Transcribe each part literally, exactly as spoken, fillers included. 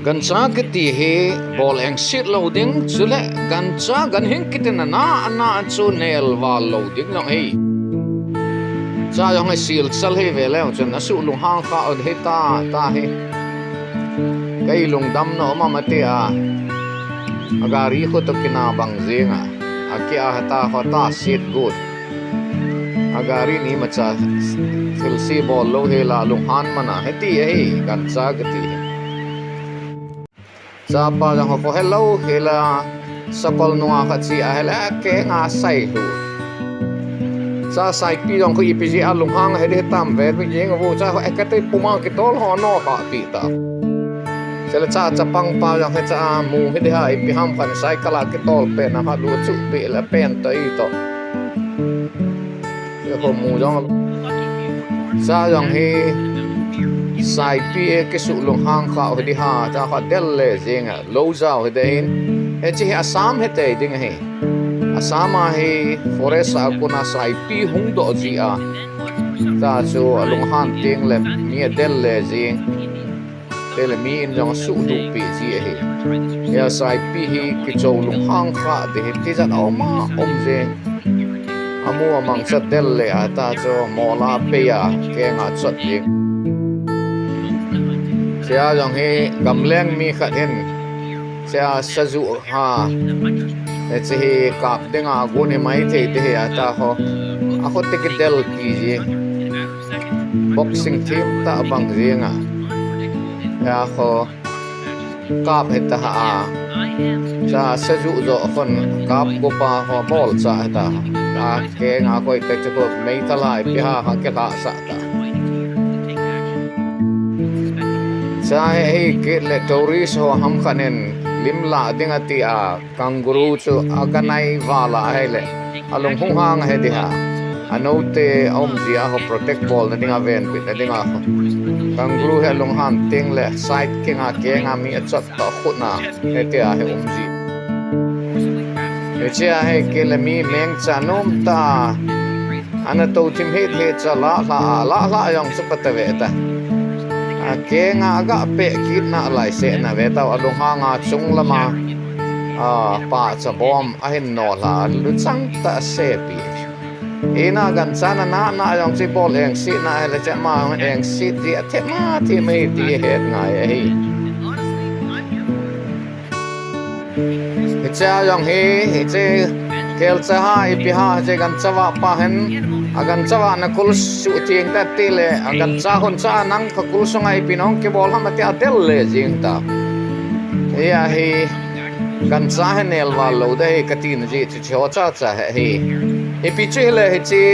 Gancha kiti hi bol engset lou ding, chule gancha ganhing kiti nana, ana chu nelval lou ding jong hi. Cha jong hi silchal hi ve leu chun asuh lunghang kha u hi ta, ta hi. Kei lungdam nom a mati a. A gari khu toh kina bang jing a. A kia hata hota sit good. A gari ni macha thilse bol lou hi la lunghan mana hiti ahi gancha kiti hi. Chapa jong ho ko hello hila sakol nunga kha chi a hela kenga sai lu. Cha saipi jong ko ipi ji a lunghang he de tam ve mi jing vu cha ko ekate puma kitol ho no ka pi ta. Chele cha chapang pa jong he cha mu he de ha ipi ham khan cycle a kitol pe na ha lu chu pe la pen to i to. Ho mu jong. Cha jong hi saipi e kisuh lunghang kha u hi di ha, cha kha del le jing a, lou jao hi de in. Hiche hi Assam hi te ding hi. Assam a hi forest a kuna saipi hung doh ji a. Cha chu alunghan teng le mi adel le jing. Tele mi in jong suhduh pi ji ahi. Hia saipi hi kicho lunghang kha de hi tijat a um a um je. Amu amang cha del le a ta chu mola pe a kenga chot ji. Sia jong hi gamleng mi khat hin sia saju ha. Hiche hi kap dinga gun hi mai thei te hi a ta ho. A khut te kidel pi ji. Boxing team ta bang jing a. Ya kho kap he ta ha a. Cha saju jo khon kap go pa ho bol cha he ta. A kenga koi te chu ko mei ta lai pi ha ha ke la sa ta. Cha he hi ke le tourist ho ham khan in lim la ding ati a. Kangaroo chu aganai vala ahile alung hung hang he di ha. Anote aum ji a ho protect bol na dinga ven pit na dinga ho. Kangaroo he alung han teng le side kenga kenga mi achot ta khut na he ti a he um ji. Hiche a he ke le mi meng cha nom ta. Ana to thim het het cha la hla a, la hla jong chu pata ve ta. A kenga aga pe kit na lai se na ve ta alung hanga chung lama. A pa cha bom ahin no hla lu chang ta se pi. Ina gancha na na na jong chi bol engset na he le cha ma jong engset ji a the ma the mai ti het ngai ahi. Hiche a jong hi, hiche kelcha ha, ipi ha, hiche gancha va pa hin, agancha va na kul suh thing ta ti le, agancha hun cha nang ka kul sunga ipi nong kibol ham ati a del le jing ta. Hia hi, gancha hi nelval lou de hi kati na ji chu cho cha cha he hi. Ipi chu hi le hiche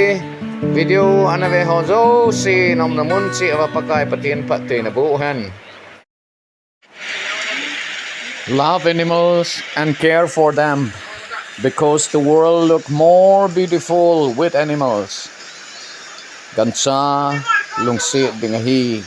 video ana ve ho jouse nom na mun chi a va Pakai Pathen phatthei na boh hen. Love animals and care for them, because the world look more beautiful with animals. Gancha lungset ding ahi.